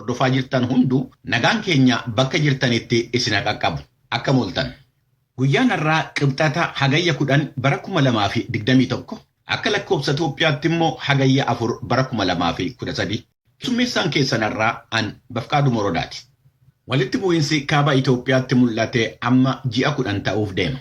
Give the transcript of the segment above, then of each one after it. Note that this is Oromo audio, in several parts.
Hordofaa jirtan hunduu nagaan keenya bakka jirtanitti isin qaqqabu. Akkam ooltan. Guyyaan har'aa Qibxata, Hagayya 10 bara 2021, akka lakkoofsa Itoophiyaatti immoo Hagayya 4 bara 2013. Keessummeessaan keessan har'aa an Bafqaadu Morodaati. Walitti bu'iinsi kaaba Itoophiyaatti mul'ate amma ji'a 10 ta'uuf deema.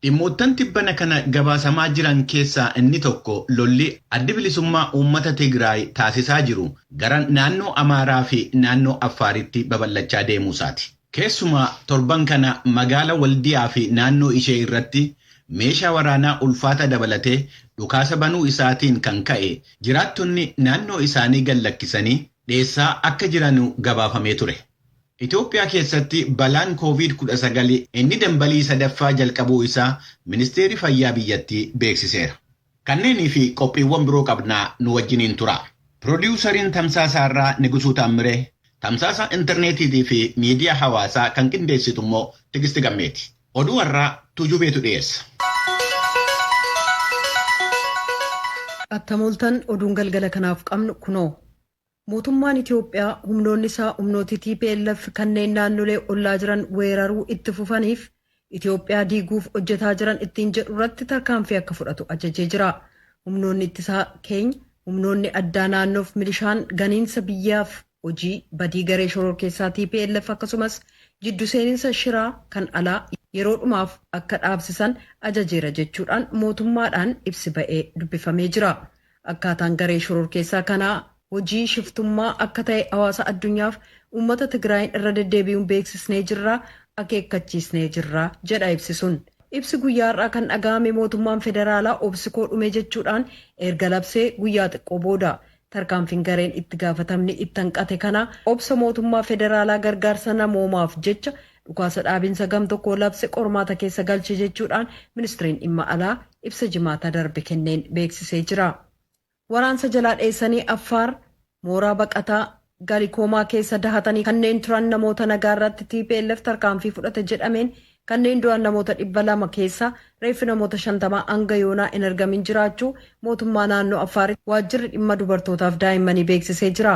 Dhimmoottan tibbana kana gabaasamaa jiran keessaa inni tokko lolli Addi Bilisummaa Uummata Tigraay taasisaa jiru gara naannoo Amaaraa fi naannoo Affaaritti babal'achaa deemuu isaati. Keessumaa torban kana magaala Waldiyaa fi naannoo ishee irratti meeshaa waraanaa ulfaata dabalatee dhukaasa banuu isaatiin kan ka'e jiraattonni naannoo isaanii gad lakkisanii dheessaa akka jiranu gabaafamee ture. Itoophiyaa keessatti balaan Covid-19 inni dambalii sadaffaa jalqabuu isaa Ministeerri Fayyaa biyyattii beeksiseera. Kanneenii fi qophiiwwan biroo qabnaa, nu wajjiniin tura. Piroodiyuusariin Tamsaasa irraa Nigusuu Taammiree, tamsaasa intarneetiitii fi miidiyaa hawaasaa kan qindeessitu immoo Tigisti Gammeeti. Oduu har'aa Tujubeetu dhiyeessa. Attam ooltan, oduun galgala kanaaf qabnu kunoo. Mootummaan Itiyoophiyaa humnoonni isaa humnootii tplf kanneen naannolee ollaa jiran weeraruu itti fufaniif Itiyoophiyaa diiguuf hojjetaa jiran ittiin jedhu irratti tarkaanfii akka fudhatu ajajee jira. Humnoonni ittisaa keenya, humnoonni addaa naannoof milishaan ganiinsa biyyaaf hojii badii garee shororkeessaa tplf akkasumas jiddu seeninsa shiraa kan alaa yeroo dhumaaf akka dhaabsisan ajajeera jechuudhaan mootummaadhaan ibsi ba'ee dubbifamee jira. Akkaataan garee shororkeessaa kanaa hojii shiftummaa akka ta'e hawaasa addunyaaf uummata Tigraayin irra deddeebi'uun beeksisnee jirra, akeekkachiisnee jirra jedha ibsi sun. Ibsi guyyaa har'aa kan dhaga'ame mootummaan federaalaa obsi koo dhume jechuudhaan erga labsee guyyaa xiqqoo booda. Tarkaanfiin gareen itti gaafatamni itti hanqate kanaa obsa mootummaa federaalaa gargaarsa namoomaaf jecha dhukaasa dhaabinsa gam tokkoo labse qormaata keessa galche jechuudhaan ministriin dhimma alaa ibsa Jimaata darbe kenneen beeksisee jira. Waraansa jalaa dheessanii Affaar mooraa baqataa Galikoomaa keessa dahatanii kanneen turan namoota nagaa irratti tplf tarkaanfii fudhate jedhameen kanneen du'an namoota 200 keessaa reeffi namoota 50 hanga yoonaa hin argamin jiraachuu mootummaa naannoo Affaaritti waajjirri dhimma dubartootaaf daa'immanii beeksisee jira.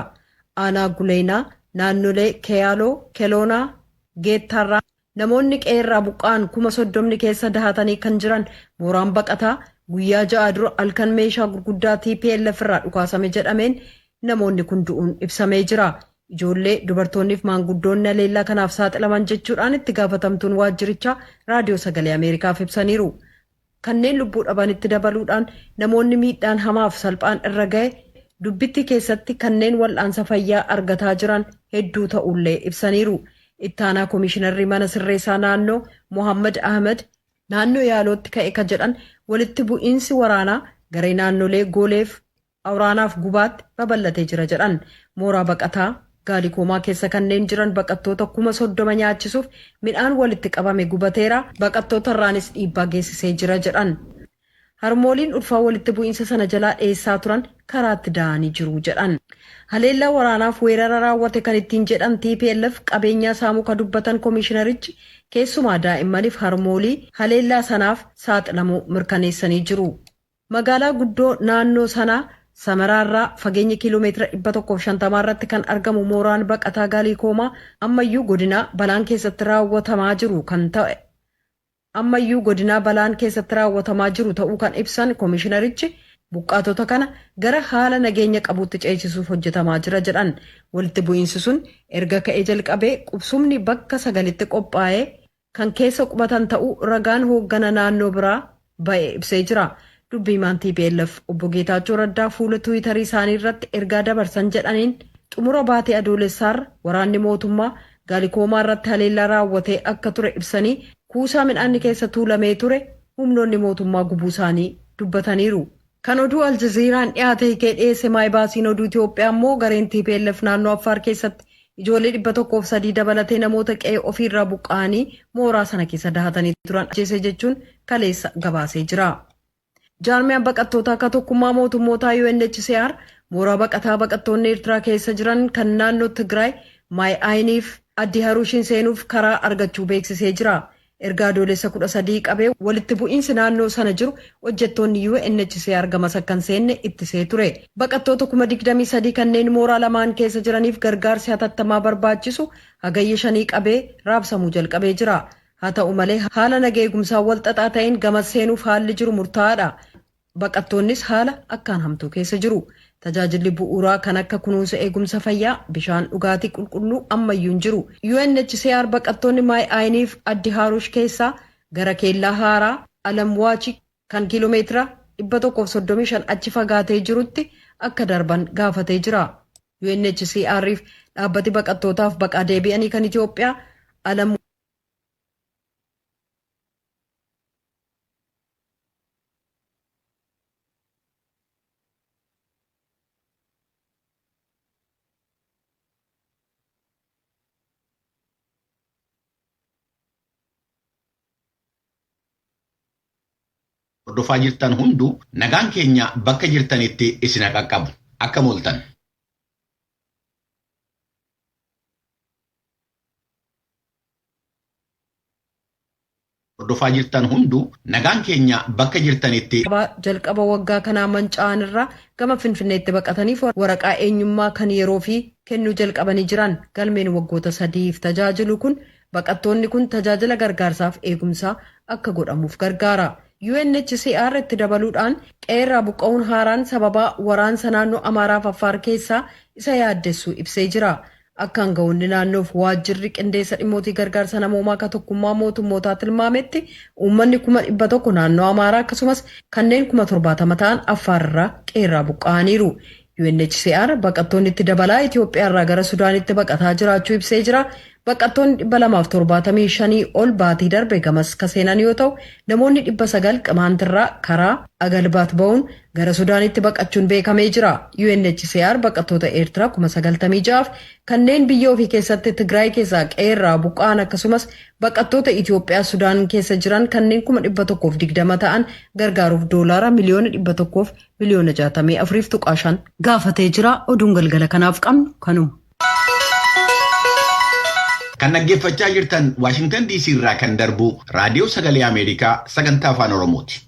Aanaa Guleenaa, naannolee Keyaaloo, Keloonaa, Geettaarraa namoonni qe'eerraa buqqa'an 30,000 keessa dahatanii kan jiran mooraan baqataa guyyaa 6 dura halkan meeshaa gurguddaa tplf irraa dhukaasame jedhameen namoonni kun du'uun ibsamee jira. Ijoollee, dubartoonniif maanguddoonni haleellaa kanaaf saaxilaman jechuudhaan itti gaafatamtuun waajjirichaa Raadiyoo Sagalee Ameerikaaf ibsaniiru. Kanneen lubbuu dhabanitti dabaluudhaan namoonni miidhaan hamaaf salphaan irra gahe Dubbittii keessatti kanneen wal'aansa fayyaa argataa jiran hedduu ta'uullee ibsaniiru. Ittaanaa Komishinarri Mana Sirreessaa Naannoo Mohaammad Ahmad, naannoo Yaalootti ka'e ka jedhan walitti bu'iinsi waraanaa garee naannolee Gooleef Awraanaaf Gubaatti babal'atee jira jedhan. Mooraa baqataa Gaalikoomaa keessa kanneen jiran baqattoota 30,000 nyaachisuuf midhaan walitti qabame gubateera, baqattoota irraanis dhiibbaa geessisee jira jedhan. Harmooliin ulfaa walitti bu'iinsa sana jalaa dheessaa turan karaatti da'anii jiru jedhan. Haleellaa waraanaaf weerara raawwate kan ittiin jedhan tplf qabeenyaa saamuu ka dubbatan komiishinarichi, keessumaa daa'immaniif harmoolii haleellaa sanaaf saaxilamuu mirkaneessanii jiru. Magaalaa guddoo naannoo sanaa Samaraa irraa fageenya kiiloo meetira 150 irratti kan argamu mooraan baqataa Gaalikoomaa ammayyuu godinaa balaan keessatti raawwatamaa jiru kan ta'e ammayyuu godinaa balaan keessatti raawwatamaa jiru ta'uu kan ibsan komishinarichi, buqqaatota kana gara haala nageenya qabuutti ceesisuuf hojjetamaa jira jedhan. Walitti bu'iinsi sun erga ka'ee jalqabee qubsumni bakka sagalitti qophaa'ee kan keessa qubatan ta'uu ragaan hooggana naannoo biraa ba'e ibsee jira. Dubbi himaan tplf Obbo Geetaachoo Raddaa fuula Tiwiitarii isaanii irratti ergaa dabarsan jedhaniin xumura baatii Adoolessaarra waraanni mootummaa Gaalikoomaa irratti haleellaa raawwatee akka ture ibsanii kuusaa midhaanni keessa tuulamee ture humnoonni mootummaa gubuu isaanii dubbataniiru. Kan oduu Aljazeeraan dhiyaate hikee dhiyeesse Maayibaasiin oduu Itoophiyaa immoo gareen tplf naannoo Affaar keessatti ijoollee 103 dabalatee namoota qe'ee ofiirraa buqqa'anii mooraa sana keessa dahatanii turan ajjeese jechuun kaleessa gabaasee jira. Jaarmiyaan baqattootaa akka tokkummaa mootummootaa UNHCR mooraa baqataa baqattoonni Eertiraa keessa jiran kan naannoo Tigraay Maay Ayiniif Addi Haruushiin seenuuf karaa argachuu beeksisee jira. Erga Adoolessa 13 qabee walitti bu'iinsi naannoo sana jiru hojjettoonni UNHCR gamas akka hin seenne ittisee ture. Baqattoota 23,000 kanneen mooraa lamaan keessa jiraniif gargaarsi hatattamaa barbaachisu Hagayya 5 qabee raabsamuu jalqabee jira. Haa ta'u malee haala naga eegumsaa wal xaxaa ta'een gamas seenuuf haalli jiru murtaa'aadha. Baqattoonnis haala akkaan hamtuu keessa jiru. Tajaajilli bu'uuraa kan akka kunuunsa eegumsa fayyaa, bishaan dhugaatii qulqulluu ammayyuu hin jiru. UNHCR baqattoonni Maay Ayiniif Addi Haarush keessaa gara keellaa haaraa Alamwaachi kan kiiloomeetira 135 achi fagaatee jirutti akka darban gaafatee jira. UNHCR'f dhaabbati baqattootaaf baqaa deebi'anii kan Itoophiyaa Alam Hordofaa jirtan hunduu nagaan keenya bakka jirtanitti isin haa qaqqabu. Akkam ooltan? Hordofaa jirtan hunduu nagaan keenya bakka jirtanitti. Jalqaba waggaa kanaa manca'an irraa gama Finfinneetti baqataniif waraqaa eenyummaa kan yeroofii kennuu jalqabanii jiran. Galmeen waggoota sadiif tajaajilu kun baqattoonni kun tajaajila gargaarsaaf eegumsaa akka godhamuuf gargaara. UNHCR itti dabaluudhaan qe'eerraa buqqa'uun haaraan sababaa waraansa naannoo Amaaraaf Affaar keessaa isa yaaddessuu ibsee jira. Akka angawoonni naannoof waajjirri qindeessa dhimmootii gargaarsa namoomaa ka tokkummaa mootummootaa tilmaametti uummanni 100,000 naannoo Amaaraa akkasumas kanneen 70,000 ta'an Affaar irraa qe'eerraa buqqa'aniiru. UNHCR baqattoonni itti dabalaa Itoophiyaa irraa gara Sudaanitti baqataa jiraachuu ibsee jira. Baqattoonni 275 ol baatii darbe gamas ka seenan yoo ta'u, namoonni 900 Qimaantirraa karaa Agalbaat ba'uun gara Sudaanitti baqachuun beekamee jira. UNHCR baqattoota Eertiraa 96,000f kanneen biyya ofii keessatti Tigraay keessaa qe'eerraa buqqa'an akkasumas baqattoota Itoophiyaa Sudaan keessa jiran kanneen 120,000 ta'an gargaaruuf doolaara miliyoona 100f miliyoona 64.5 gaafatee jira. Oduun galgala kanaaf qabnu kanuma. Kan dhaggeeffachaa jirtan Waashingtan DC irraa kan darbu Raadiyoo Sagalee Ameerikaa sagantaa Afaan Oromooti.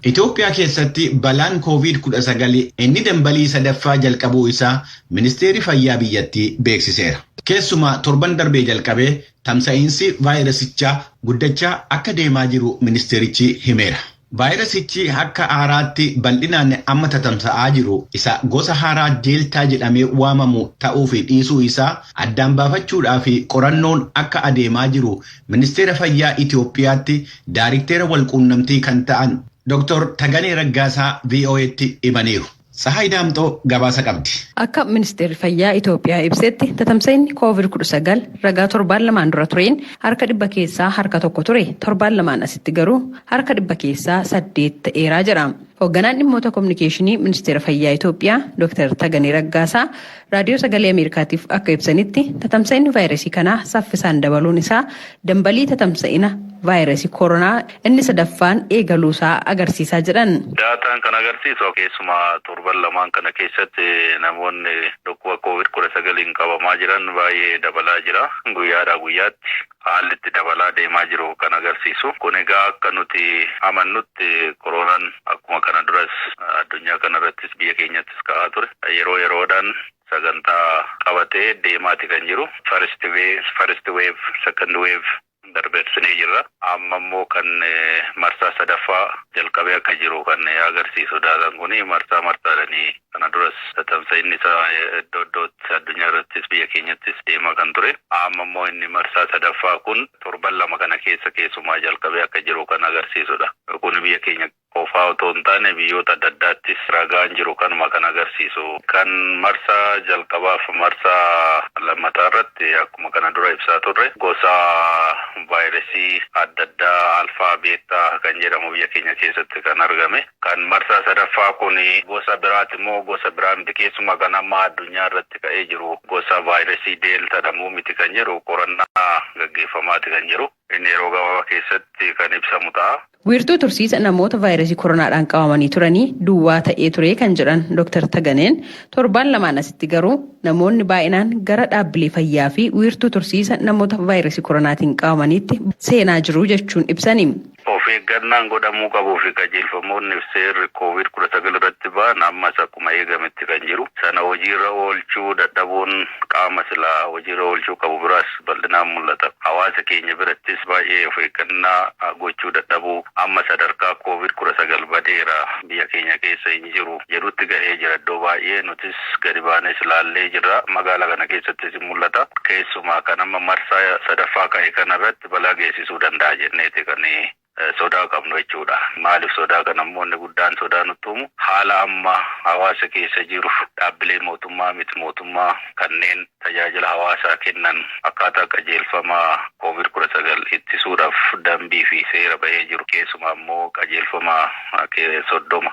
Itoophiyaa keessatti balaan Covid-19 inni dambalii sadaffaa jalqabuu isaa Ministeerri Fayyaa biyyattii beeksiseera. Keessumaa torban darbee jalqabee tamsa'iinsi vaayirasichaa guddachaa akka deemaa jiru ministeerichi himeera. Vaayirasichi akka haaraatti bal'inaan amma tatamsa'aa jiru isa gosa haaraa Deeltaa jedhamee waamamu ta'uu fi dhiisuu isaa addaan baafachuudhaaf qorannoon akka adeemaa jiru Ministeera Fayyaa Itoophiyaatti Daarikteera walquunnamtii kan ta'an Dr. Taganee Raggaasaa VOA'tti himaniiru. Tsahaay Daamxoo gabaasa qabdi. Akka Ministeerri Fayyaa Itoophiyaa ibsetti tatamsa'inni Covid 19 ragaa torbaan lamaan dura tureen harka dhibba keessaa harka tokko ture torbaan lamaan asitti garuu harka dhibba keessaa saddeet ta'eera jedha. Hoogganaan dhimmoota kominikeeshinii Ministeera Fayyaa Itoophiyaa Dr. Taganee Raggaasaa Raadiyoo Sagalee Ameerikaatiif akka ibsanitti tatamsa'inni vaayirasii kanaa saffisaan dabaluun isaa dambalii tatamsa'ina vaayirasii koronaa inni sadaffaan eegaluusaa agarsiisaa jedhan. Daataan kan agarsiisu keessumaa torban lamaan kana keessatti namoonni dhukkuba Covid 19n qabamaa jiran baay'ee dabalaa jira. Guyyaadhaa guyyaatti haalli itti dabalaa deemaa jiru kan agarsiisu. Kun egaa akka nuti amannutti koronaan akkuma kana duras addunyaa kanarrattis biyya keenyattis ka'aa ture. Yeroo yeroodhaan sagantaa qabatee deemaati kan jiru. First wave, first wave, second wave darbersinee jirra. Amma immoo kan marsaa sadaffaa jalqabee akka jiru kan agarsiisu daataan kun marsaa marsaadhani kana duras tatamsa'inni isaa iddoo iddootti addunyaa irrattis biyya keenyattis deemaa kan ture. Amma immoo inni marsaa sadaffaa kun torban lama kana keessa keessumaa jalqabee akka jiru kan agarsiisudha. Kun biyya keenya qofaa otoo hin taane biyyoota adda addaattis ragaan jiru kanuma kan agarsiisu. Kan marsaa jalqabaaf marsaa lammataa irratti akkuma kana dura ibsaa turre gosa vaayirasii adda addaa alfaa beettaa kan jedhamu biyya keenya keessatti kan argame. Kan marsaa sadaffaa kun gosa biraati moo gosa biraa miti keessumaa kan amma addunyaa irratti ka'ee jiru gosa vaayirasii deelta dha moo miti kan jedhu qorannaa gaggeeffamaati kan jiru. Inni yeroo gabaabaa keessatti kan ibsamu ta'a. Wiirtuu tursiisa namoota vaayirasii koronaadhaan qabamanii turanii duwwaa ta'ee ture kan jedhan Dr. Taganeen, torbaan lamaan asitti garuu namoonni baay'inaan gara dhaabbilee fayyaa fi wiirtuu tursiisa namoota vaayirasii koronaatiin qabamaniitti seenaa jiru jechuun ibsani. Of eeggannaan godhamuu qabuu fi qajeelfamoonni seerri Koovid 19 irratti ba'an ammas akkuma eegametti kan jiru. Sana hojiirra oolchuu dadhabuun qaama silaa hojiirra oolchuu qabu biraas bal'inaan mul'ata. Hawaasa keenya birattis baay'ee of eeggannaa gochuu dadhabuu, amma sadarkaa Koovid 19 badeera, biyya keenya keessa hin jiru jedhutti gahee jira iddoo baay'ee. Nutis gadi baanes ilaallee jirra. Magaalaa kana keessattis hin mul'ata. Keessumaa kan amma marsaa sadaffaa ka'e kanarratti balaa geessisuu danda'a jenneeti kan sodaa qabnu jechuudha. Maaliif sodaa kana immoo inni guddaan sodaa nutti uumu haala amma hawaasa keessa jiru, dhaabbilee mootummaa, miti mootummaa kanneen tajaajila hawaasaa kennan akkaataa qajeelfama Koovid 19 ittisuudhaaf dambii fi seera bahee jiru, keessumaa immoo qajeelfama 30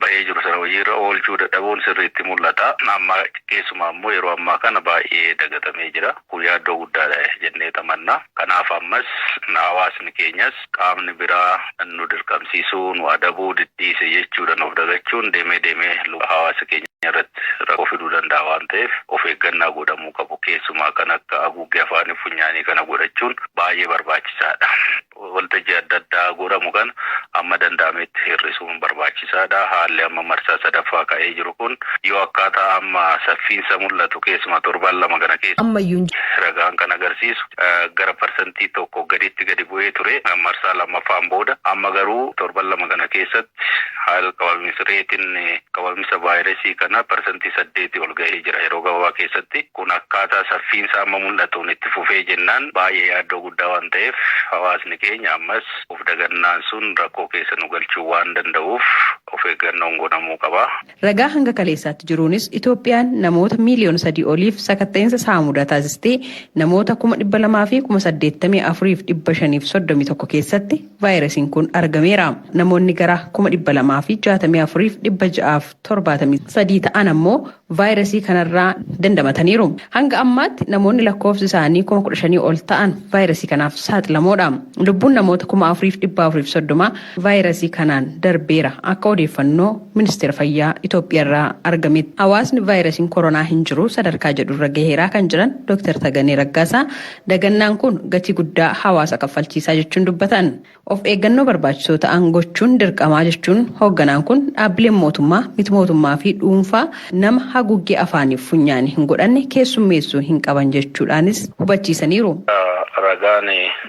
bahee jiru sana hojiirra oolchuu dadhabuun sirriitti mul'ata. Amma keessumaa immoo yeroo ammaa kana baay'ee dagatamee jira. Kun yaaddoo guddaadha jennee tamanna. Kanaaf ammas hawaasni keenyas qaamni biraa nu dirqamsiisuu, nu adabuu diddiise jechuudhaan of dagachuun deemee deemee hawaasa keenya irratti rakkoo fiduu danda'a waan ta'eef, of eeggannaa godhamuu qabu, keessumaa kan akka haguuggee afaanii funyaanii kana godhachuun baay'ee barbaachisaadha. Waltajjii adda addaa godhamu kana amma danda'ametti hir'isuun barbaachisaadha. Haalli amma marsaa sadaffaa ka'ee jiru kun yoo akkaataa amma saffiinsa mul'atu, keessumaa torban 2 kana keessa ammayyuu ragaan kan agarsiisu gara 1% gaditti gadi bu'ee ture marsaa lammaffaan booda. Amma garuu torban 2 kana keessatti haala qabamiinsa reetiin qabamiinsa vaayirasii kana 8% ol gahee jira yeroo gabaabaa keessatti. Kun akkaataa saffiinsa amma mul'atuun itti fufee jennaan baay'ee yaaddoo guddaa waan ta'eef, hawaasni keenya ammas of dagannaan sun rakkoo keessa nu galchuu waan danda'uuf of eeggannoon godhamuu qaba. Ragaa hanga kaleessaatti jiruunis Itoophiyaan namoota miiliyoona 3 oliif sakatta'insa saamudaa taasistee namoota 284,531 keessatti vaayirasiin kun argameera. Namoonni gara 264,673 ta'an ammoo vaayirasii kanarraa dandamataniiru. Hanga ammaatti namoonni lakkoofsi isaanii 15,000 ol ta'an vaayirasii kanaaf saaxilamoodha. Lubbuun namoota 4,430 vaayirasii kanaan darbeera akka odeeffannoo Ministeera Fayyaa Itoophiyaarraa argametti. Hawaasni vaayirasiin koronaa hin jiru sadarkaa jedhurra gaheeraa kan jiran Dr. Taganee Raggaasaa, dagannaan kun gatii guddaa hawaasa kaffalchiisaa jechuun dubbatan. Of eeggannoo barbaachisoo ta'an gochuun dirqamaa jechuun hoogganaan kun, dhaabbileen mootummaa, miti mootummaa fi dhuunfaa nama haguuggee afaaniif funyaanii hin godhanne keessummeessuu hin qaban jechuudhaanis hubachiisaniiru. Ragaan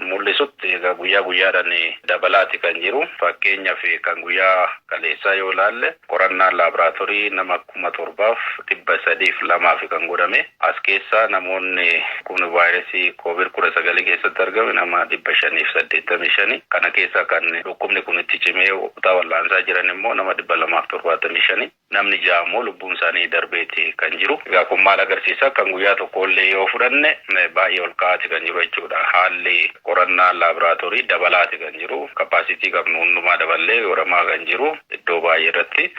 mul'isutti egaa guyyaa guyyaadhaan dabalaati kan jiru. Fakkeenyaaf kan guyyaa kaleessaa yoo ilaalle, qorannaan laaboraatoorii nama 7302f kan godhame. As keessaa namoonni kun vaayirasii Koovid 19 keessatti argame nama 585. Kana keessaa kan dhukkubni kun itti cimee kutaa wal'aansaa jiran immoo nama 275. Namni ja'a immoo lubbuun isaanii darbeeti kan jiru. Egaa kun maal agarsiisa? Kan guyyaa tokko illee yoo fudhanne baay'ee ol ka'aati kan jiru jechuudha. Haalli qorannaa laaboraatoorii dabalaati kan jiru. Capacity qabnu hundumaa daballee godhamaa kan jiru iddoo baay'ee irratti.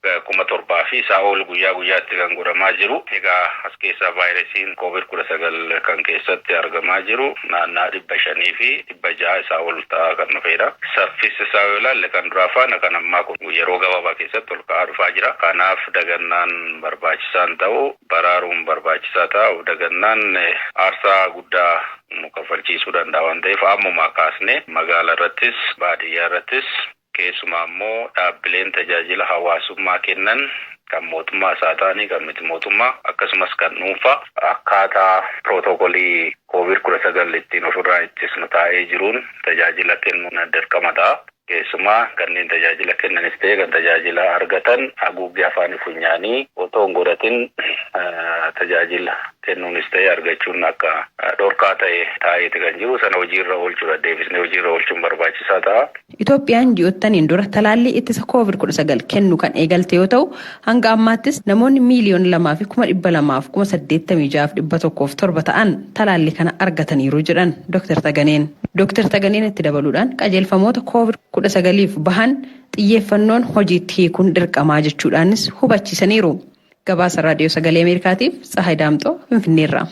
7,000 fi isaa ol guyyaa guyyaatti kan godhamaa jiru. Egaa as keessaa vaayirasiin Koovid 19 kan keessatti argamaa jiru naannaa 500 fi 600 isaa ol ta'aa kan dhufedha. Saffisa isaa yoo ilaalle, kan duraa faana kan ammaa kun yeroo gabaabaa keessatti ol ka'aa dhufaa jira. Kanaaf dagannaan barbaachisaan ta'u baraaruun barbaachisaa ta'a. Dagannaan aarsaa guddaa nu kaffalchiisuu danda'a waan ta'eef, ammumaa kaasnee magaalaa irrattis baadiyyaa irrattis, keessumaa immoo dhaabbileen tajaajila hawaasummaa kennan, kan mootummaa isaa ta'anii, kan miti mootummaa, akkasumas kan dhuunfaa, akkaataa pirootokolii Koovid 19 ittiin ofirraa ittisnu taa'ee jiruun tajaajila kennuun dirqama ta'a. Keessumaa kanneen tajaajila kennanis ta'e kan tajaajila argatan haguuggee afaanii funyaanii otoo hin godhatin tajaajila kennuunis ta'e argachuun akka dhorkaa ta'e taa'eeti kan jiru. Sana hojiirra oolchuudha, deebisnee hojiirra oolchuun barbaachisaa ta'a. Itoophiyaan ji'oottaniin dura talaallii ittisa Koovid 19 kennu kan eegalte yoo ta'u, hanga ammaattis namoonni 2,286,107 ta'an talaallii kana argataniiru jedhan Dr. Taganeen. Dr. Taganeen itti dabaluudhaan qajeelfamoota Koovid 19f bahan xiyyeeffannoon hojiitti hiikuun dirqamaa jechuudhaanis hubachiisaniiru. Gabaasa Raadiyoo Sagalee Ameerikaatiif Tsahaay Daamxoo, Finfinneerraa.